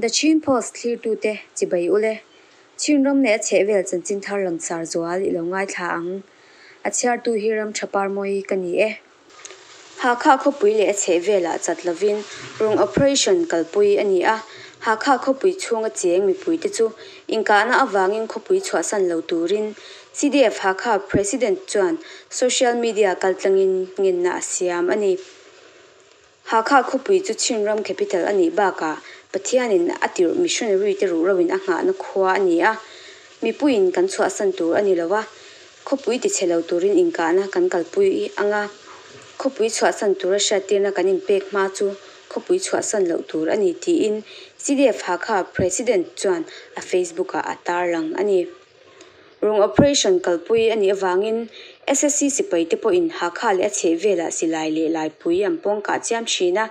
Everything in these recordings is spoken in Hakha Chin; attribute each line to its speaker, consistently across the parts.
Speaker 1: The Chin Post thlirtute chibai ule. Chinram leh a chhehvel chanchin thar langsar zual i lo ngaithla ang. A chhiartu hi ram tha par mawi ka ni e. Hakha khawpui leh a chhehvelah chat lovin rung operation kalpui a ni a. Hakha khawpui chhunga cheng mipuite chu inkahna avangin khawpui chhuahsan lo turin CDF Hakha President chuan social media kaltlangin ngenna a siam a ni. Hakha khawpui chu Chinram capital a nih bakah Pathianin a tirh missionary te ruhroin a nghahna khua a ni a, mipuiin kan chhuahsan tur a ni lo a, khawpui tichhe lo turin inkahna kan kalpui ang a, khawpui chhuahsan tura hriattirna kan inpek hma chu khawpui chhuahsan loh tur a ni tiin CDF Hakha President chuan a Facebook ah a tarlang a ni. Rung operation kalpui a nih avangin SSC sipaite pawhin Hakha leh a chhehvelah silai leh laipui an pawngkah chiam thin a,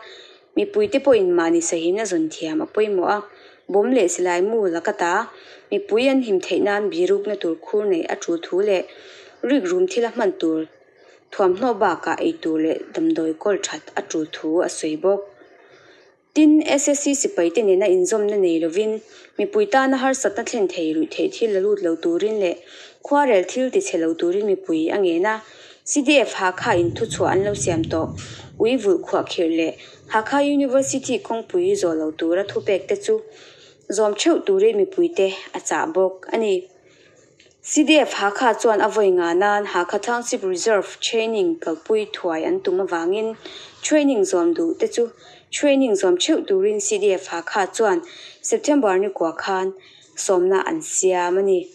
Speaker 1: mipuite pawhin mahni sahimna zawn thiam a pawimawh a, bomb leh silai mu laka ta mipui an him theih nan birukna tur khur neih a tul thu leh rikrum thila hman tur thuamhnaw bakah eitur leh damdawi kawl that a tul thu a sawi bawk. Tin, SSC sipaite nena inzawmna nei lovin, mipui tana harsatna thlen thei ruih theih thil la lut lo turin leh khuarel thil tichhe lo turin mipui a ngen a. CDF Hakha in thuchhuah an lo siam tawh. Ui vulh khuahkhirh leh Hakha University kawngpui zawh lo tura thupek te chu zawm theuh turin mipuite a chah bawk a ni. CDF Hakha chuan a vawi nga nan Hakha Township Reserve Training kalpui thuai an tum avangin training zawm duh te chu training zawm theuh turin CDF Hakha chuan September ni kua khan sawmna an siam a ni.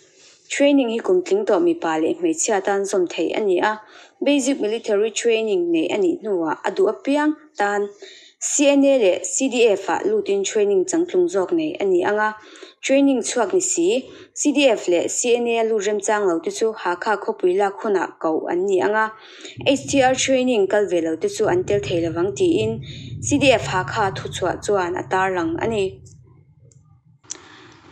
Speaker 1: Training hi kum tling tawh mipa leh hmeichhia tan zawm theih a ni a, Basic Military Training neih a nih hnuah a duh apiang tan CNA leh CDF ah lutin training changtlung zawk nei a ni ang a, training chhuak ni si, CDF leh CNA a lut remchang lo te chu Hakha khawpui lak hunah koh an ni ang a, HTR training kal ve lo te chu an tel thei lovang tiin CDF Hakha thuchhuah chuan a tarlang a ni.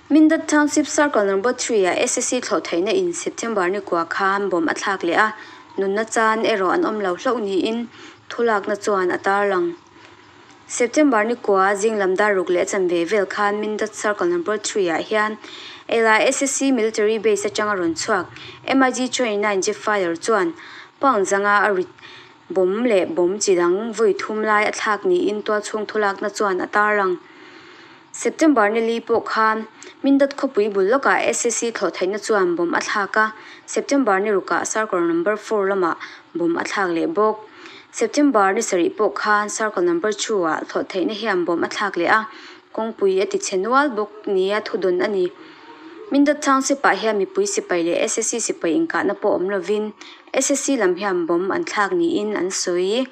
Speaker 1: Mindat Township Circle Number 3 ah SSC thlawh theihna in September ni kua khan bomb a thlak leh a, nunna chan erawh an awm lo hlauh niin thulakna chuan a tarlang. September ni kua zing lam dar ruk leh chanve vel khan Mindat Circle Number 3 ah hian LISSC Military Base atanga rawn chhuak MiG 29 jet fighter chuan pound zanga a rit bomb leh bomb chi dang vawi thum lai a thlak niin tualchhung thulakna chuan a tarlang. September ni li pawh khan Mindat khawpui bul lawkah SSC thlawh theihna chuan bomb a thlak a, September ni rukah Circle Number 4 lamah bomb a thlak leh bawk. September ni sarih pawh khan Circle Number 2 ah thlawh theihna hian bomb a thlak leh a, kawngpui a tichhe nual bawk nia thudawn a ni. Mindat Township ah hian mipui sipai leh SSC sipai inkahna pawh awm lovin SSC lam hian bomb an thlak niin an sawi.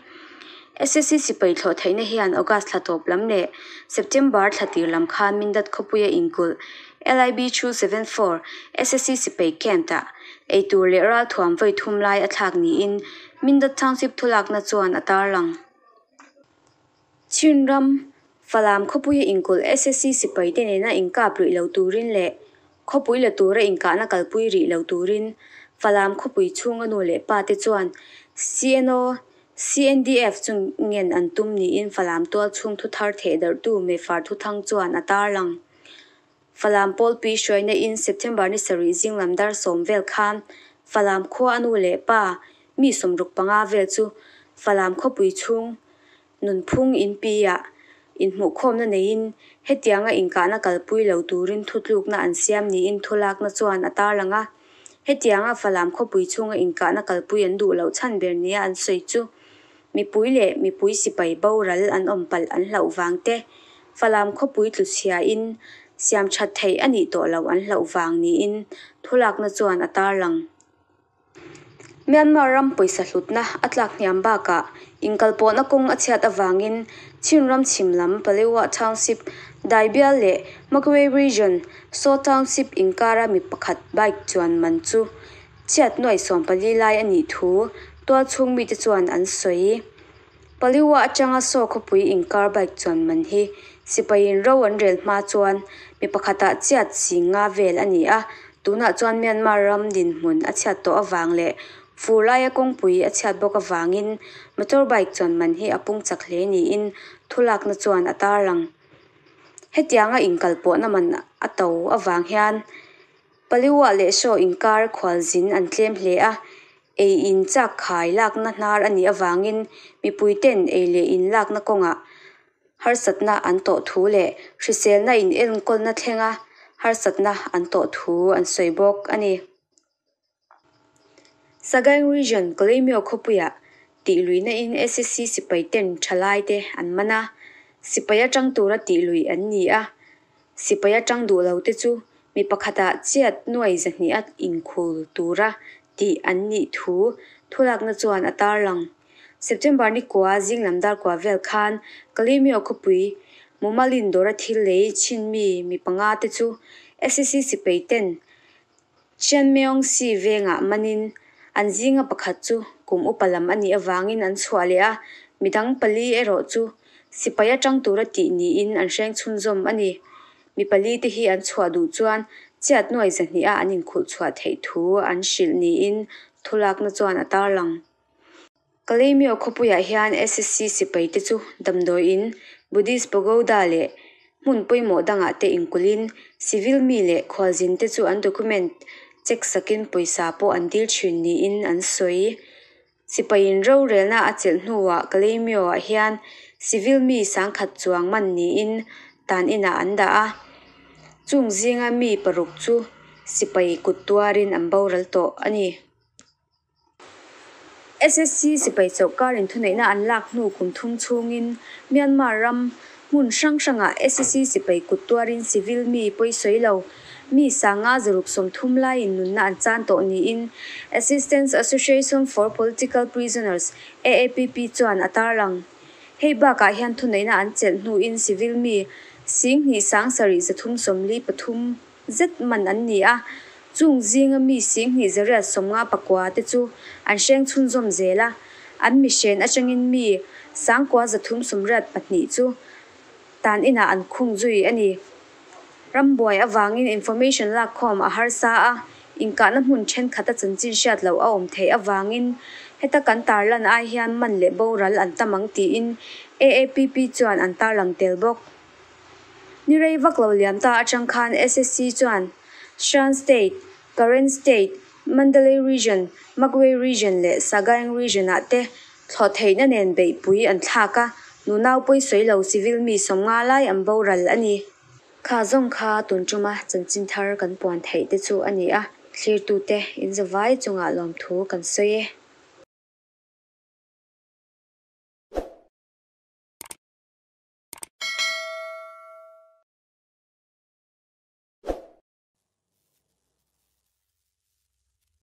Speaker 1: SSC sipai thlawh theihna hian August thla tawp lam leh September thla tir lam khan Mindat khawpuia inkulh LIB 274 SSC sipai camp ah eitur leh ralthuam vawi thum lai a thlak niin Mindat Township thulakna chuan a tarlang. Chinram, Falam khawpuia inkulh SSC sipai te nena inkap rih lo turin leh khawpui la tura inkahna kalpui rih lo turin Falam khawpui chhunga nu leh pa te chuan CNO, CNDF chu ngen an tum niin Falam tual chhung thuthar thehdarhtu Mefar Thuthang chuan a tarlang. Falam pawlpui hruaina in September ni sarih zing lam dar sawm vel khan Falam khua a nu leh pa mi 65 vel chu Falam khawpui chhung nunphung inpi ah inhmuhkhawmna neiin hetianga inkahna kalpui lo turin thutlukna an siam niin thulakna chuan a tarlang a. Hetianga Falam khawpui chhunga inkahna kalpui an duh loh chhan ber nia an sawi chu mipui leh mipui sipai boral an awm palh an hlauh vang te, Falam khawpui tluchhia in siam that theih a nih tawh loh an hlauh vang niin thulakna chuan a tarlang. Myanmar ram pawisa hlutna a tlak hniam bakah inkalpawhna kawng a chhiat avangin Chinram chhim lam Palewa Township, Daibial leh Magway Region, Saw Township inkara mi pakhat bike chuan man chu chhiat nuai 14 lai a nih thu tualchhung mite chuan an sawi. Palewa atanga Saw khawpui inkar bike chuan man hi sipaiin ro an rel hma chuan mi pakhatah chiat 50 vel a ni a, tunah chuan Myanmar ram dinhmun a chhiat tawh avang leh fur laia kawngpui a chhiat bawk avangin motorbike chuan man hi a pung chak hle niin thulakna chuan a tarlang. Hetianga inkalpawhna man a to avang hian Paliwa leh Shaw inkar khualzin an tlem hle a, ei in chak khai lakna hnar a nih avangin mipuiten ei leh in lakna kawngah harsatna an tawh thu leh hriselna in enkawlna thlenga harsatna an tawh thu an sawi bawk a ni. Sagaing Region, Kalaymyo khawpuiah tihluihna in SSC sipai ten thalai te an man a, sipai atang tura tihluih an ni a, sipai atang duh lo te chu mi pakhatah chiat nuai 200 a inkhul tura tih an nih thu thulakna chuan a tarlang. September ni kua zinglam dar kua vel khan Kalaymyo khawpui Mumalin dawra thil lei chhinmi mi panga te chu SSC sipai ten Chianmeongsi vengah manin an zinga pakhat chu kum upa lam a nih avangin an chhuah leh a, midang pali erawh chu sipai atang tura tih niin an hreng chhunzawm a ni. Mi pali te hi an chhuah duh chuan chiat nuai 200 a an inkhulh chhuah theih thu an hrilh niin thulakna chuan a tarlang. Kalaymyo khawpuiah hian SSC sipai te chu damdawiin, Buddhist Pagoda leh hmun pawimawh dangah te inkulhin civil mi leh khualzin te chu an document check sakin pawisa pawh an dil thin niin an sawi. Sipaiin rorelna a chelh hnuah Kalaymyo-ah hian civil mi sangkhat chuang man niin tan inah an dah a, chung zinga mi paruk chu sipai kut tuarin an boral tawh a ni. SSC sipai chawhkarin thuneihna an lak hnu kum thum chhungin Myanmar ram hmun hrang hrangah SSC sipai kut tuarin civil mi pawisawi lo mi sanga 630 laiin nunna an chan tawh niin Assistance Association for Political Prisoners, AAPP, chuan a tarlang. Hei bakah hian thuneihna an chelh hnuin civil mi 27,343 zet man an ni a, chung zinga mi 2859 te chu an hreng chhunzawm zel a, an mi hren atangin mi 9382 chu tan inah an khung zui a ni. Rambuai awangin information lakkhawm a harsa a, inkahna hmun thenkhat a chanchin hriat loh a awm theih awangin heta kan tarlan ai hian man leh boral an tam ang tiin AAPP chuan an tarlang tel bawk. Ni rei vak lo liam ta atang khan SSC chuan Shan State, Karen State, Mandalay Region, Magway Region leh Sagaing Region ah te thlawh theihna nen beihpui an thlak a, nunau pawisawi lo civil mi 50 lai an boral a ni. Kha zawng kha tun tuma chanchin thar kan puan theih te chu a ni a, thlirtute in zavai chungah lawmthu kan sawi e.